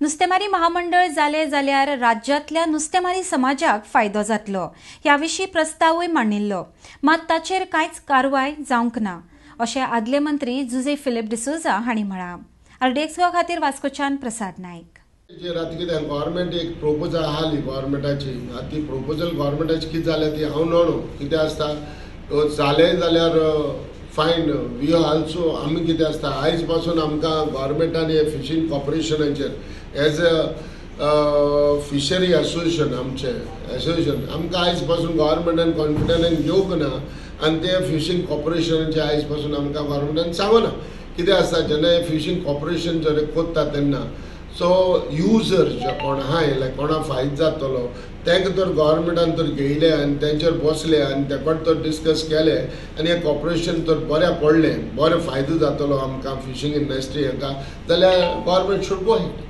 नुस्तेमारी महामंडळ जालें जाल्यार राज्यांतल्या नुस्तेमारी समाजाक फायदो जातलो. ह्या विशीं प्रस्तावूय मांडिल्लो, मात ताचेर कांयच कारवाय जावंक ना, अशें आदले मंत्री जुझे फिलीप डिसोझा हांणी म्हळां. आरडीएक्स गोवा खातीर वास्कोच्यान प्रसाद नायक. जे आतां कितें गव्हर्मेंट एक प्रोपोजल आहाली गव्हर्मेंटाची, आतां ती प्रोपोजल गव्हर्मेंटाची कितें जाल्या ती हांव नणो. कितें आसता, जालें जाल्यार फायन. We also आमी कितें आसता, आयज पासून आमकां गव्हर्मेंटान हे फिशींग कॉर्पोरेशनाचेर एज अ फिशरी एसोसिएशन, आमचें एसोसिएशन, आमकां आयज पासून गव्हर्मेंटान कॉन्फिडन्सान घेवंक ना आनी ते फिशींग कॉर्पोरेशनाचे आयज पासून आमकां गव्हर्मेंटान सांगना. कितें आसता, जेन्ना हे फिशींग कॉर्पोरेशन जर कोत्ता तेन्ना सो युजर जे कोण आहाय, लायक कोणा फायदो जातलो, तांकां तर गव्हर्मेंटान तर घेयले आनी तेंचेर बसले आनी तेकोड तर डिस्कस केले आनी हें कॉर्पोरेशन तर बऱ्या पडलें, बरो फायदो जातलो आमकां फिशींग इंडस्ट्री हाका, जाल्यार गव्हर्मेंट should go ahead.